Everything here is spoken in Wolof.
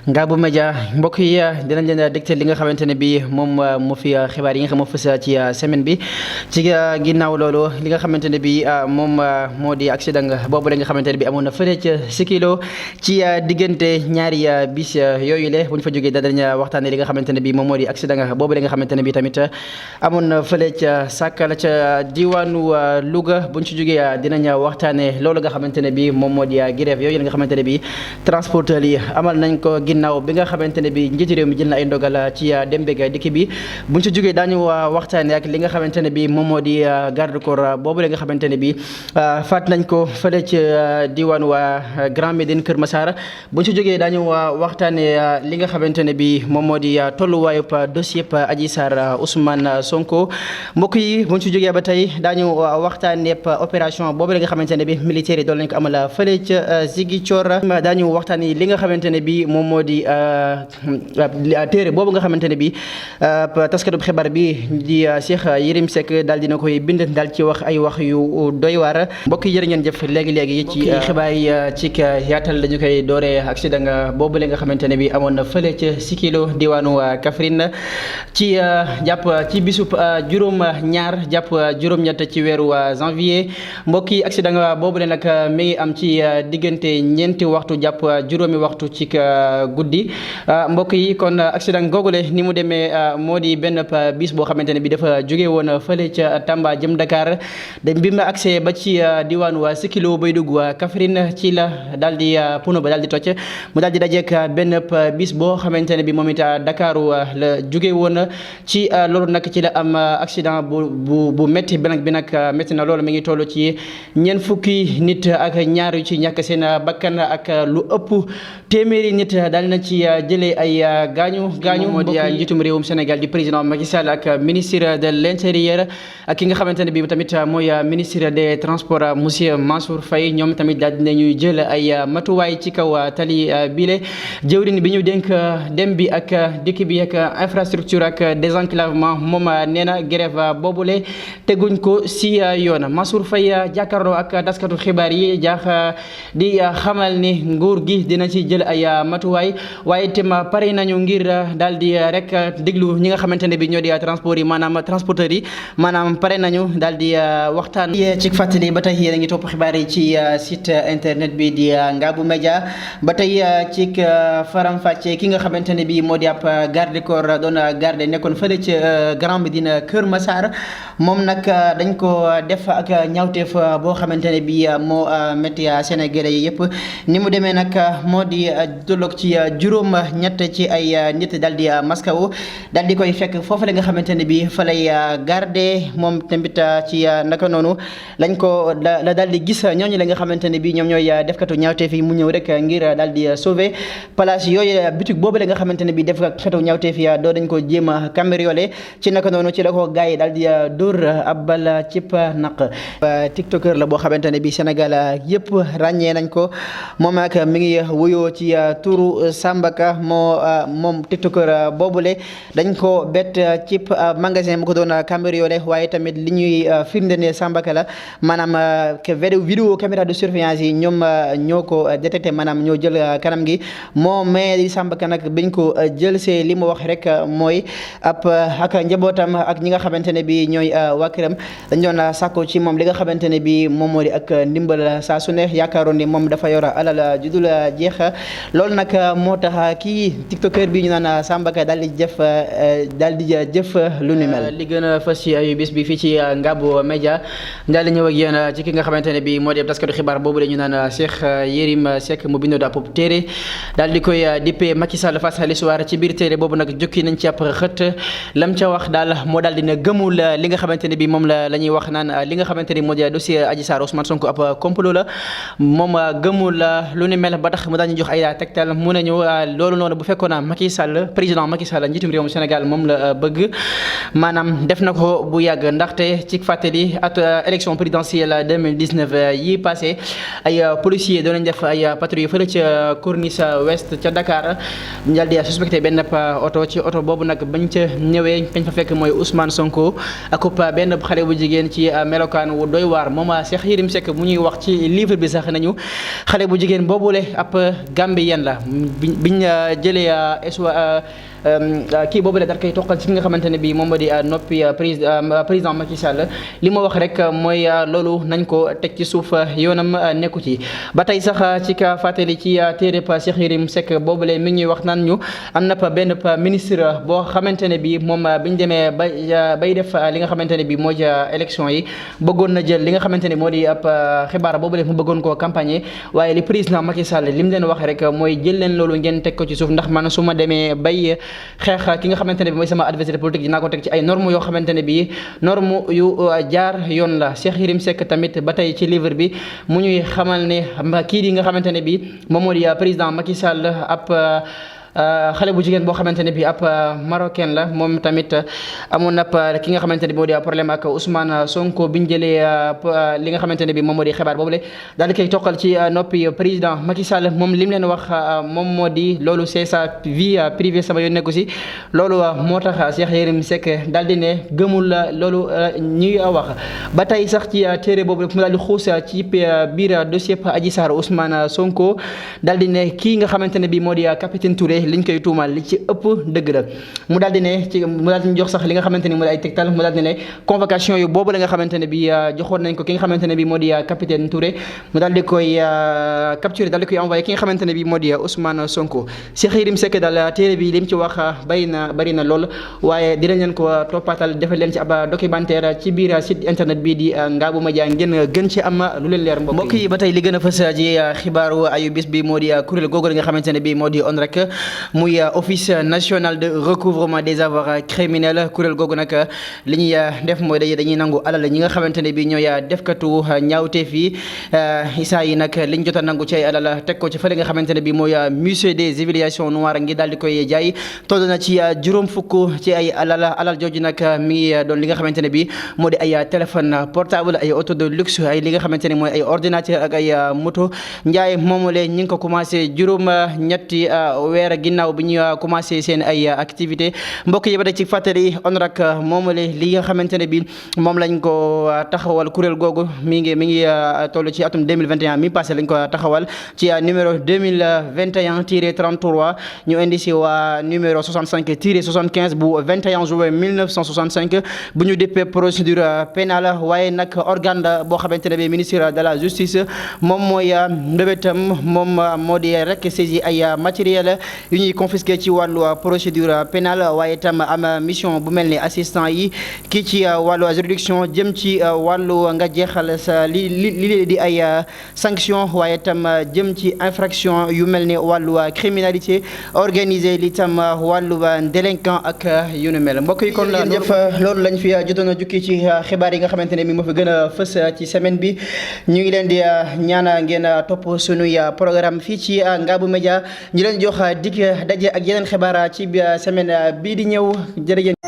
Ngabou Média mbokk yi dinañ leen dégtal li nga xamante ne bi moom moo fi xibaar yi nga xam moo fës ci semaine bi ci ginnaaw loolu li nga xamante ne bi moom moo di accident boobu la nga xamante ne bi amoon na fële ca Sikilo ci diggante ñaari bis yooyu le bu ñu fa jógee danañ waxtaanee li nga xamante ne bi moom moo di accident boobu la nga xamante ne bi tamit amoon na fële ca Sakala ca diwaanu Louga bu ñu ci jógee dinañ waxtaanee loolu nga xamante ne bi moom moo di grève yooyu nga xamante ne bi transporteurs yi amal nañ ko ginnaaw bi nga xamante ne bi njiitu réew mi jël na ay ndogal ci dem beeg dikk bi buñ ci jógee daañu waxtaane ak li nga xamante ne bi moom moo di garde corps boobu la nga xamante ne bi faat nañ ko fële ci diwaan waa Grand Médine Kër Massar buñ ci jógee daañu waxtaane li nga xamante ne bi moom moo di tolluwaayu dossier Adji Sarr Ousmane Sonko mbokk yi buñ ci jógee ba tey daañu waxtaane opération boobu la nga xamante ne bi militaire yi doon nañ ko amal fële ca Ziguinchor daañu waxtaane li nga xamante ne bi moom moo di téere boobu nga xamante ne bi taskatu xibaar bi di Cheikh Yérim Seck daal dina koy bind daal ci wax ay wax yu doy waar mbokk yi jërë ngeen jëf léegi-léegi ci xibaar yi ci yaatal dañu koy dooree accident boobu la nga xamante ne bi amoon na fële ca Sikilo diwaanu Kaffrine ci ci bisub juróom-ñaar jàpp juróom-ñett ci weeru janvier mbokk yi accident boobu la nag mi ngi am ci diggante ñeenti waxtu jàpp juróomi waxtu ci guddi mbokk yi kon accident googule ni mu demee moo di benn bis boo xamante ne bi dafa jóge woon fële ca Tamba jëm Dakar dañ bi ma accès ba ci diwaanu waa Sikilo bay dugg waa Kaffrine ci la daal di puno ba daal di tocc mu daal di dajeek benn bis boo xamante ne bi moom it Dakaru la jóge woon ci loolu nag ci la am accident bu métti bi nag métti na loolu mi ngi toll ci ñeent fukki nit ak ñaar yu ci ñàkk seen bakkan ak lu ëpp téeméeri nit daal na ci jëlee ay gaañu moo di njiitum réewum Sénégal di président Macky Sall ak ministre de l'intérieur ak ki nga xamante ne bi tamit mooy ministre des transports monsieur Mansour Faye ñoom tamit daal dinañuy jël ay matuwaay ci kaw tali bile jëwriñ bi ñu dénk dem bi ak dikk bi ak infrastructure ak désenclavement moom nee na grève boobule teguñ ko si yoon Mansour Faye jàkkaarloo ak taskatu xibaar yi di xamal ni nguur gi dina ci jël ay matuwaay waaye itam pare nañu ngir daal di rek déglu ñi nga xamante ne bi ñoo di transport yi maanaam transporteurs yi maanaam pare nañu daal di waxtaan ci fàttali ba tey yéen a ngi topp xibaar yi ci site internet bi di Ngabou Média ba tey ci faram-fàcce ki nga xamante ne bi moo di ab garde corps doon garde nekkoon fële ci Grand Médine Kër Massar moom nag dañ ko def ak ñaawteef boo xamante ne bi moo métti Sénégalais yi yëpp ni mu demee nag moo di tolloog ci juróom ñett ci ay nit daal di maskawu daal di koy fekk foofu la nga xamante ne bi fa lay garde moom tamit ci naka noonu lañ ko la daal di gis ñooñu la nga xamante ne bi ñoom ñooy defkatu ñaawteef yi mu ñëw rek ngir daal di sauver place yooyu boutique boobu la nga xamante ne bi defkatu ñaawteef yi doo dañ ko jéem a cambriolé ci naka noonu ci la ko gars yi daal di dóor ab bal cib naq tiktoker la boo xamante ne bi Sénégal yëpp ràññee nañ ko moom ak mi ngi wuyoo ci turu Sambaka moom tiktoker boobule dañ ko bett cib magasin bu ko doon cambriolé waaye tamit li ñuy firnde ne Sambaka la maanaam vidéo caméra de surveillance yi ñoom ñoo ko détecté maanaam ñoo jël kanam gi moo mais di Sambaka nag biñ ko jël see li mu wax rek mooy ak njabootam ak ñi nga xamante ne bi ñooy waa këram dañ doon sàkku ci moom li nga xamante ne bi moom moo di ak ndimbal saa su ne yaakaaroon ni moom dafa yor alal judul jeex loolu nag moo tax kii tiktoker bi ñu naan Sambaka daal di jëf lu ni mel. li gën a fës ci ayu bis bi fii ci Ngabou Média daal di ñëw ak yéen ci ki nga xamante ne bi moo di taskatu xibaar boobu la ñu naan Cheikh Yérim Seck mu bindoo ab téere daal di koy dippee Macky Sall face à l'histoire ci biir téere boobu nag jukki nañ ci ab xët lam ca wax daal moo daal dina gëmul li nga xamante ne bi moom la ñuy wax naan li nga xamante ni moo di dossier Adji Sarr Ousmane Sonko ab complot la moom gëmul lu ni mel ba tax mu daal ñu jox ay tegtal mu ne ñu loolu noonu bu fekkoon Macky Sall président Macky Sall njiitum réewum Sénégal moom la bëgg maanaam def na ko bu yàgg ndaxte ci fàttali élection présidentielle 2019 yi passé ay policiers doon nañ def ay patrouille fële ca Corniche Ouest ca Dakar ñu daal di suspecté benn oto ci oto boobu nag bañ ca ñëwee kañ fa fekk mooy Ousmane Sonko ak benn xale bu jigéen ci melokaan wu doy waar moom Cheikh Yérim Seck mu ñuy wax ci livre bi sax nañu xale bu jigéen boobule ab Gambien la biñ jëlee kii boobu la daal koy toqal ci ki nga xamante ne bii moom moo di noppi président Macky Sall li ma wax rek mooy loolu nañ ko teg ci suuf yoonam nekku ci ba tey sax ci ka fàttali ci téereb Cheikh Yérim Seck boobule mi ngi ñuy wax naan ñu am na benn ministre boo xamante ne bii moom biñ demee bay def li nga xamante ne bii moo di élection yi bëggoon na jël li nga xamante ne moo di ab xibaar boobule mu bëggoon koo campagne waaye li président Macky Sall li mu leen wax rek mooy jël leen loolu ngeen teg ko ci suuf ndax man su ma demee bay xeex ki nga xamante ne bi mooy sama adversaire politique dinaa ko teg ci ay normes yoo xamante ne bii norme yu jaar yoon la Cheikh Yérim Seck tamit ba tey ci livre bi mu ñuy xamal ne kii di nga xamante ne bii moom moo di président Macky Sall ab xale bu jigéen boo xamante ne bi ab marocain la moom tamit amoon na ki nga xamante ne bi moo di problème ak Ousmane Sonko biñ jëlee li nga xamante ne bi moom moo di xibaar boobule daal di koy toqal ci noppi président Macky Sall moom lim leen wax moom moo di loolu c'est sa vie privée sama yoon nekku si loolu moo tax Cheikh Yérim Seck daal di ne gëmul loolu ñuy wax ba tey sax ci téere boobu mu daal di xuus ci biir dossier Adji Sarr Ousmane Sonko daal di ne kii nga xamante ne bi moo di capitaine Touré liñ koy tuumaal li ci ëpp dëgg la mu daal di ne mu daal di jox sax li nga xamante ni moo di ay tegtal mu daal di ne convocation yu boobu la nga xamante ne bi joxoon nañ ko ki nga xamante ne bi moo di capitaine Touré mu daal di koy capturé daal di koy envoyé ki nga xamante ne bi moo di Ousmane Sonko Cheikh Yérim Seck daal téere bi lim ci wax bari na lool waaye dinañ leen ko toppaatal defal leen ci ab documentaire ci biir site internet bi di Ngabou Média ngeen gën ci am lu leen leer mbokk yi ba tey li gën a fës ci xibaaru ayu bis bi moo di kuréel googu nga xamante ne bi moo di ONREC muy office national de recouvrement des avoirs criminels kuréel googu nag li ñuy def mooy dañuy nangu alal ñi nga xamante ne bi ñooy defkatu ñaawteef yi isaa yi nag liñ jot a nangu ci ay alal teg ko ci fële nga xamante ne bi mooy musée des humiliations noires ngi daal di koy jaay toll na ci juróom fukk ci ay alal jooju nag mi ngi doon li nga xamante ne bi moo di ay téléphone portable ay auto de luxe ay li nga xamante ne mooy ay ordinateur ak ay moto njaay moomule ñi ngi ko commencé juróom ñetti weer ginnaaw bi ñu commencé seen ay activité mbokk yi ba tey ci fàttali ONRAC moomale li nga xamante ne bi moom lañ ko taxawal kuréel googu mi ngi toll ci atum 2021 mi passé lañ ko taxawal ci numéro 2021-33 ñu indi si waa numéro 65-75 bu 21 juin 1965 bu ñu déppee procédure pénale waaye nag organe la boo xamante ne bi ministère de la justice moom mooy mbébétam moom moo di rek saisi ay matériel yu ñuy confisqué ci wàllu procédure pénale waaye itam am mission bu mel ni assistant yi kii ci wàllu juridiction jëm ci wàllu nga jeexal sa li di ay sanction waaye itam jëm ci infraction yu mel ni wàllu criminalité organisée li tam wàllu délinquant ak yu nu mel mbokk yi kon jëf loolu lañ fi jotoon a jukki ci xibaar yi nga xamante ne mi moo fi gën a fës ci semaine bi ñu ngi leen di ñaana ngeen topp sunuy programme fii ci Ngabou Média ñu leen jox dig daje ak yeneen xibaar ci semaine bii di ñëw jërëjëf